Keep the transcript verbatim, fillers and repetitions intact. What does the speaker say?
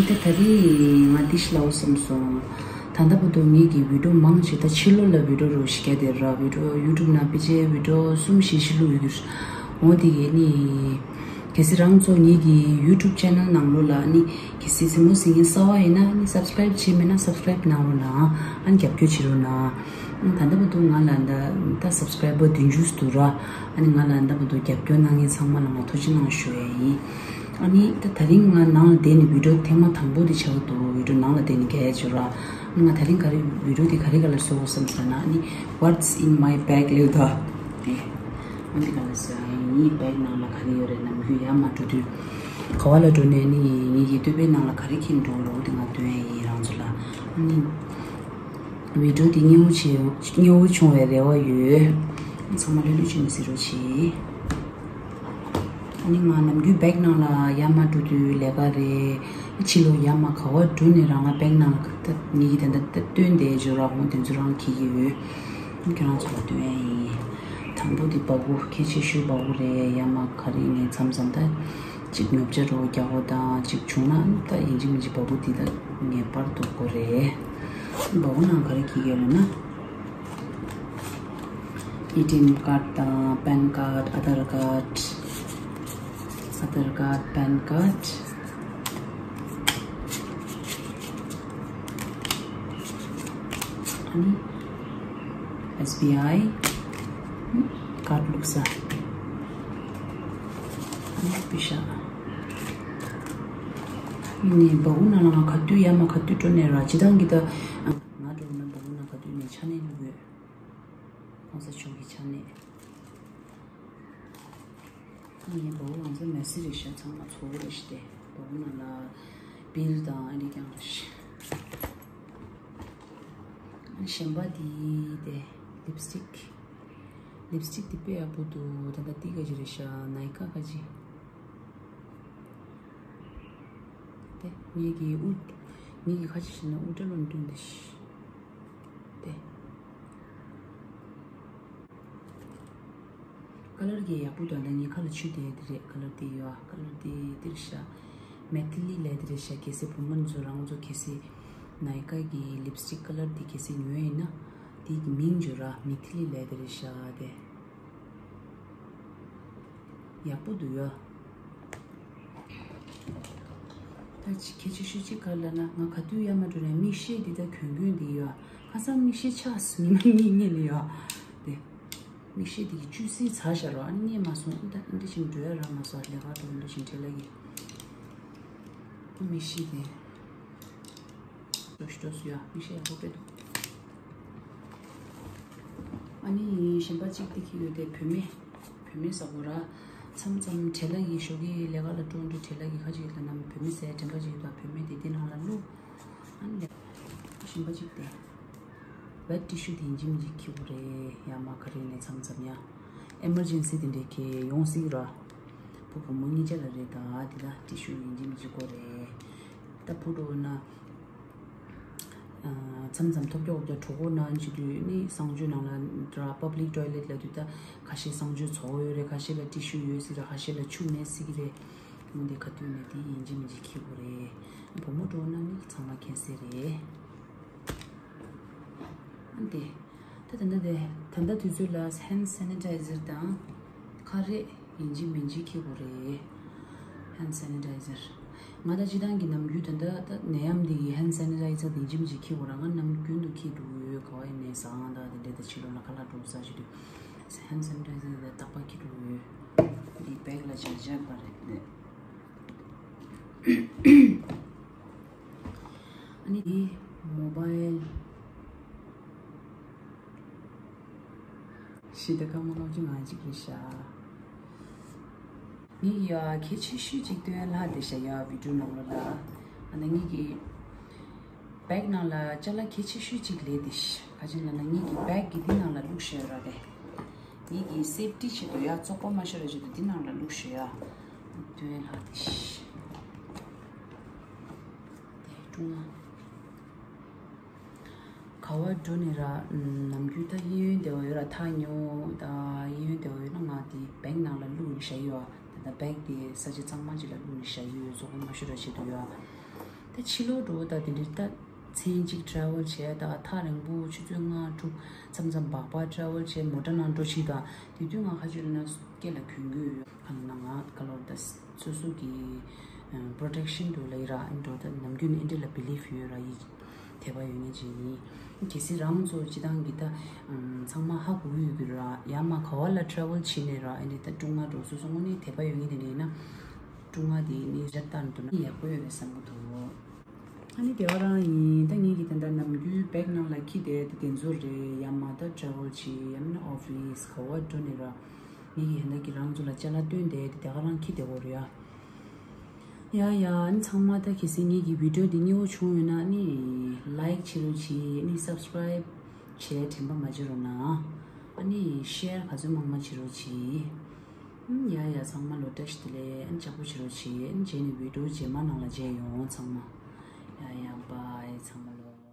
ད་ད་རེས་ང་འདི་ཞིག་ལབ་བསམ་སོང་། ད་ལྟ་བར་དུ་ངེད་ཀྱི་བི་ཌིའོ་མང་ཆེ་ད་ཕྱི་ལོགས་ལ་བི་ཌིའོ་རུ་ཞིག་རྒྱག་བསྡད་ར། བི་ཌིའོ་ཡུ་ཊུབ་ནང་ཕལ་ཆེར་བི་ཌིའོ་གསུམ་བཞི་ཞིག་བླུགས་ཡོད་ར། འོ་དེ་གས་ནི། གལ་སྲིད་རང་ཚོ་ངེད་ཀྱི་ཡུ་ཊུབ་ཆེ་ནལ་ནང་ལོགས་ལ་ནི་གལ་སྲིད་གཟིགས་མོ་གཟིགས་མཁན་གསར་པ་ཡིན་ན་ནི་སབ་སི་ཀ་རེབ་བྱས་མེད་ན་སབ་སི་ཀ་རེབ་གནང་རོགས་གནང་། ཨ་ནི་རྒྱབ་སྐྱོར་བྱེད་རོགས་གནང་། ཨ་ད་ལྟ་བར་དུ་ང་ལ་ད་ད་སབ་སི་ཀ་རེབ་བར་བདུན་ཅུ་འདུག་ར། ཨ་ནི་ང་ལ་ད་ལྟ་བར་དུ་རྒྱབ་སྐྱོར་གནང་མཁན་ཚང་མ་ལ་ང་ཐུགས་རྗེ་གནང་ཞུ་ཡ་ཡིན། ཨ་ནི་ད་ད་རིང་ང་ནང་ལ་བསྡད་ནས་བི་ཌིའོ་ཐེངས་མ་དང་པོ་དེ་ཆགས་འདུག་བི་ཌིའོ་ནང་ལ་བསྡད་ནས་རྒྱག་ཡ་བྱོས་ར། ཨ་ནི་ང་ད་རིང་ག་རེ་བི་ཌིའོ་དེ་ག་རེ་ག་ལ་བཟོ་དགོས་བསམ་ཟེར་ན་ཨ་ནི། What's in my bag ལབ་ད། དེ། ཨ་འདི་ག་ལ་ཟེར་ཡིན། ངའི་བེག་ནང་ལ་ག་རེ་ཡོད་རེད། ནམ་རྒྱུན་ཡར་མར་འགྲོ་དུས་ག་བ་ལ་འགྲོ་ནས་ནི་ངེད་ཀྱི་སྟོད་པའི་ནང་ལ་ག་རེ་འཁྱེར་འགྲོ་རོགས་དེ་ང་སྟོན་ཡ་ཡིན་རང་ཚོ་ལ། ཨ་ནི་བི་ཌིའོ་དེ་མཉེས་པོ་བྱས་མཉེས་པོ་བྱུང་བའི་རེ་བ་ཡོད། ཚང་མ་ལྷོད་ལྷོད་བྱས་ནས་གཟིགས་རོགས་བྱེད། ཨ་ནི་ང་ནམ་རྒྱུན་བེག་ནང་ལ་ཡར་མར་འགྲོ་དུས་ལས་ཀ་རེད། ཕྱི་ལོགས་ཡར་མར་ག་བ་འགྲོ་ནས་རང་ང་བེག་ནང་ལ་ད་ངེད་ཀྱི་དེ་འདྲ་ད་སྟོན་བསྡད་བྱོས་ར། འོ་དེ་ཚོ་རང་འཁྱེར་གྱི་ཡོད། ཁྱེད་རང་ཚོ་ལ་སྟོན་ཡ་ཡིན། དང་པོ་དེ་སྦ་ཁུག་གལ་ཆེ་ཤོས་སྦ་ཁུག་རེད། ཡར་མར་ག་རེ་ངས་མཚམས་མཚམས་ད་ཅིག་ཉོ་ཆ་རོགས་རྒྱག་དགོས་དང་ཅིག་བྱུང་ན་ད་ཡིན་གཅིག་མིན་གཅིག་སྦ་ཁུག་དེ་ད་ངེས་པར་དུ་དགོས་རེད། སྦ་ཁུག་ནང་ག་རེ་འཁྱེར་གྱི་ཡོད་ལབ་ན། ཨེ་ཊི་ཨེམ་ཀཌ་དང་པན་ཀཌ། ཨ་དྷར་ཀཌ། ཨ་དྷར་ཀཌ། པན་ཀཌ། ཨ་ནི་ཨེས་བི་ཨའི་ཀཌ་བླུགས་ས། ཨ་ནི་པེ་ཤག་ནི་སྦ་ཁུག་ནང་ལ་ང་ག་དུས་ཡར་མར་ག་དུས་འགྲོ་ནས་ར་སྤྱིར་བཏང་གི་ད་ང་འགྲོ་ན་སྦ་ཁུག་ནང་ག་དུས་ནས་ཆ་ནས་བླུགས་ཡོད། གོང་ས་མཆོག་གི་ཆ་ནས། ངའི་སྦ་ཁུག་ང་ཚོ་མེ་སི་རེད་ཤག་ཚང་མ་ཚོ་བོ་རེད་ཤག་དེ་སྦ་ཁུག་ནང་ལ་བིལ་དང་ཨ་འདི་རྐྱང་རེད་ཤག་གཞན་པ་དེ་དེ་ལིབ་སི་ཊིག་ལིབ་སི་ཊིག་དེ་དཔེ་ཡག་པོ་འདུག་ད་ལྟ་ཏི་ཀ་ཅི་རེད་ཤག་ནའི་ཀ་ཀ་ཅི། དེ་ངེད་ཀྱི་དབུ་ངེད་ཀྱི་ཁ་ཆེ་ཞིག་ན་དབུ་སྐྲ་ལོ་འདུག་འདི་ཤག་དེ། ཀ་ལར་གྱི་ཡག་པོ་འདུག་ད་ངའི་ཁ་ལ་ཆུ་དེ་དེ་རེད། ཀ་ལར་དེ་ཡོད་ཨ། ཀ་ལར་དེ་དེ་རེད་ཤག་མེ་ཐི་ལི་ལབ་དེ་རེད་ཤག་གལ་སྲིད་བུ་མོ་ཚོ་རང་ཚོ་གལ་སྲིད་ནའི་ཀ་གི་ལིབ་སི་ཊིག་ཀ་ལར་དེ་གལ་སྲིད་ཉོས་ཡིན་ན་དེ་གི་མིང་བརྗོད་ར་མེ་ཐི་ལི་ལབ་དེ་རེད་ཤག་དེ། ཡག་པོ་འདུག་ཡ། ད་ཅི་གལ་ཆེ་ཤོས་ཅིག་ག་རེ་ལབ་ན་ང་ག་དུས་ཡར་མར་འགྲོ་ནའི་མིག་ཤེལ་འདི་ད་གྱོན་གྱོན་འདི་ཡོད། ཁ་སང་མིག་ཤེལ་ཆག་སོང་། ཉི་མ་གཉིས་སྔོན་ལ་ཡོད། དེ་མིག་ཤེལ་འདི་གི་བཅུད་ཟད་ཚར་བཞག་རོགས། ཨ་ནི་རྙེད་མ་སོང་། ཨ་ད་འདི་བཞིན་འགྲོ་ཡ་རག་མ་སོང་། ལས་ཀ་འགྲོ་འདི་བཞིན་བྲེལ་ལ་གི་མིག་ཤེལ་དེ། ལོ་ཤི་ཏོ་སུ་ཡ་མིག་ཤེལ་ཡག་པོ་དཔེ་འདུག་ཨ་ནི་གཞན་པ་གཅིག་དེ་ཁྱེར་ཡོད་དེ་བུད་མེད། བུད་མེད་ཟ་གོ་ར། མཚམས་མཚམས་བྲེལ་ལ་ཡི་ཞོགས་ཀྱི་ལས་ཀ་ལ་འགྲོ་འགྲོ་བྲེལ་ལ་ཡི་ཁ་ཅིག་ལ་ནམ་བུད་མེད་ཟས་དྲན་པ་ཅིག་ཡོད་ད་བུད་མེད་དེ་དེ་ནང་ལ་བླུགས། ཨ་ནི་ལས་གཞན་པ་གཅིག་དེ། ཝེཊ་ཊི་ཤུ་དེ་ཡིན་གཅིག་མིན་གཅིག་ཁྱེར་དགོས་རེད། ཡ་མ་ག་རེ་ནས་མཚམས་མཚམས་ཡ། ཨེ་མར་ཇེན་སི་དེ་འདྲའི་གི་ཡོང་སྲིད་ར། བུ་བུ་མོ་གཉིས་ཆ་ལ་རེད་ད་དེ་ད་ཊི་ཤུ་ཡིན་གཅིག་མིན་གཅིག་དགོས་རེད། ད་བུ་འགྲོ་ན། མཚམས་མཚམས་ཐོབ་རྒྱག་འོབ་རྒྱག་གྲོད་ཁོག་ན་འཇི་དུས་ནི་གསང་སྤྱོད་ནང་ལ་ར་པབ་ལིག་ཊོའི་ལེཊ་ལ་དུས་ད་ཁ་ཤས་གསང་སྤྱོད་ཚོགས་ཡོད་རེད། ཁ་ཤས་ལ་ཊི་ཤུ་ཡོད་སྲིད་རེད། ཁ་ཤས་ལ་ཆུ་མེད་སྲིད་ཀྱི་རེད། འོན་ཏེ་ག་དུས་ནས་དེ་ཡིན་གཅིག་མིན་གཅིག་ཁྱེར་དགོས་རེད། བུ་མོ་འགྲོ་ན་ནི་ཚང་མ་མཁྱེན་གསལ་རེད། འོན་ཏེ། ད་ད་ལྟ་དེ་ད་ལྟ་དུས་ཚོད་ལ་ཧེན་ཌི་སེ་ནི་ཊའི་ཛར་དང་ཁ་རས་ཡིན་གཅིག་མིན་གཅིག་ཁྱེར་དགོས་རེད། ཧེན་ཌི་སེ་ནི་ཊའི་ཛར། ང་ད་སྤྱིར་བཏང་གི་ནམ་རྒྱུན་ད་ལྟ་ད་ནད་ཡམས་འདི་ཡི་ཧེན་ཌི་སེ་ནི་ཊའི་ཛར་དེ་ཡིན་གཅིག་མིན་གཅིག་ཁྱེར་དགོས་ར། ང་ནམ་རྒྱུན་དུ་ཁྱེར་འགྲོ་གི་ཡོད། ག་བ་ཡིན་ནའི་ཟ་ཁང་དང་དེ་འདྲ་ད་ཕྱི་ལོགས་ལ་ཁ་ལག་འགྲོ་ས་ཞིག་དུས་ཧེན་ཌི་སེ་ནི་ཊའི་ཛར་དེ་རྟག་པར་ཁྱེར་འགྲོ་གི་ཡོད། འདི་བེག་ལ་བཞག་བཞག་པ་རེད། ཨ་ནི་འདི་མོ་བྷའིལ། ཞི་བདེ་ཀ་མ་ལོག་ཅི་ང་ཅིག་རེད་ཤག་ངས་ཡ་གལ་ཆེ་ཤོས་ཅིག་སྟོན་ལྷག་བསྡད་ཤག་ཡ་བི་ཌིའོ་ནང་ལོགས་ལ། ཨ་ནི་ངས་ཀྱི་བེག་ནང་ལ་ཅ་ལག་གལ་ཆེ་ཤོས་ཅིག་ལས་བསྡད་ཤག་ག་ཅི་ལབ་ན་ངས་ཀྱི་བེག་གི་འདི་ནང་ལ་བླུགས་ཤག་ར་རེད། ངས་ཀྱི་སེབ་ཊི་ཆེད་དུ་ཡ་བཙོག་པ་མ་ཤོར་བའི་ཆེད་དུ་འདི་ནང་ལ་བླུགས་ཤག་ཡ། སྟོན་ལྷག་བསྡད་ཤག་དེ་ཀྲུང་ཨ། ག་བ་འགྲོ་ནས་ར། ནམ་རྒྱུན་ད་གཡས་གཡོན་བདེ་བ་ཡོད་ར། ཐག་ཉེ་བོ་ད་གཡས་གཡོན་བདེ་བ་ཡོད་ན་ང་དེ་བེག་ནང་ལ་བླུགས་ནས་བཞག་ཡོད། ད་ལྟ་བེག་དེ་ས་ཆ་གཙང་མ་ཅིག་ལ་བླུགས་ནས་བཞག་ཡོད། བཙོག་པ་མ་ཤོར་བའི་ཆེད་དུ་ཡོད། ད་ ཕྱི་ལོགས་འགྲོ་ད་དེ་འདྲའི་ད་མཚན་གཅིག་ཊ་རེ་ཝལ་བྱས་ད་ཐག་རིང་པོ་ཆུ་ཚོད་ལྔ་དྲུག་མཚམས་མཚམས་སྦག་སྦག་ཊ་རེ་ཝལ་བྱས་མོ་ཊ་ནང་འགྲོ་ཞིག་དང་དེ་དུས་ང་ཁ་ཆུ་ལ་ན་སྐེ་ལ་གྱོན་གྱི་ཡོད། གང་ན་ང་ག་ལོར་ད་སོ་སོ་གི་པྲོ་ཊེག་ཤན་དུ་ལ་ཡི་ར་ཨེ་འགྲོ་ད་ནམ་རྒྱུན་ཨེ་འདྲ་ལ་བི་ལིབ་ཡོད་ར་ཡི་དད་པ་ཡོད་ངེས་ཅིག་ཡིན། གལ་སྲིད་རང་ཚོ་སྤྱི་བཏང་གི་ད་ཚང་མ་ཧ་གོ་གི་ཡོད་གི་ར་ཡ་མ་ག་བ་ལ་ཊ་རེ་ཝལ་བྱས་ནས་ར་ཨེ་འདྲ་ད་ཀྲུང་ང་འགྲོ་སོ་སོ་དངོས་གནས་དད་པ་ཡོད་ངེས་དེ་འདྲ་ཡིན་ན་ཀྲུང་ང་དེ་ནི་ར་ལྟར་འདུག་ན་ཡག་པོ་ཡོད་རེད་བསམ་གི་འདུག་ཨ་ནི་དེ་བ་རང་ཡིན་ད་ངེད་ཀྱི་ད་ལྟ་ནམ་རྒྱུན་བེག་ནང་ལ་ཁྱི་དེ་དེ་དེ་ཚོ་རེད་ཡ་མ་ད་ཊ་རེ་ཝལ་བྱེད་ཡ་མིན་ཨོ་ཕི་སི་ག་བ་འགྲོ་ནས་ར་ངེད་ཀྱི་ཧན་ད་ཀྱི་རང་ཚོ་ལ་ཅ་ལག་སྟོན་དེ་དེ་དེ་ག་རང་ཁྱི་དེ་བོ་རེད་ཡ། ཡ་ཡ་ཨ་ནི་ཚང་མ་ད་གལ་སྲིད་ངེད་ཀྱི་བི་ཌིའོ་འདི་སྙིང་བོ་བྱུང་ཡོད་ན་ཨ་ནི་ལའིག་བྱེད་རོགས་གྱིས་ཨ་ནི་སབ་སི་ཀ་རའིབ་བྱས་དྲན་པ་མ་བརྗེད་རོགས་གནང་། ཨ་ནི་ཤེར་ག་ཚོད་མང་མང་བྱེད་རོགས་གྱིས། ཨུམ། ཡ་ཡ་ཚང་མ་ལོ་བཀྲ་ཤིས་བདེ་ལེགས། ཨ་ནི་ལྕགས་པོ་བྱེད་རོགས་བྱེད། ཨ་ནི་རྗེས་ནས་བི་ཌིའོ་རྗེས་མ་ནང་ལ་མཇལ་ཡོང་ཚང་མ། ཡ་ཡ་བྷའི་ཚང་མ་ལོ།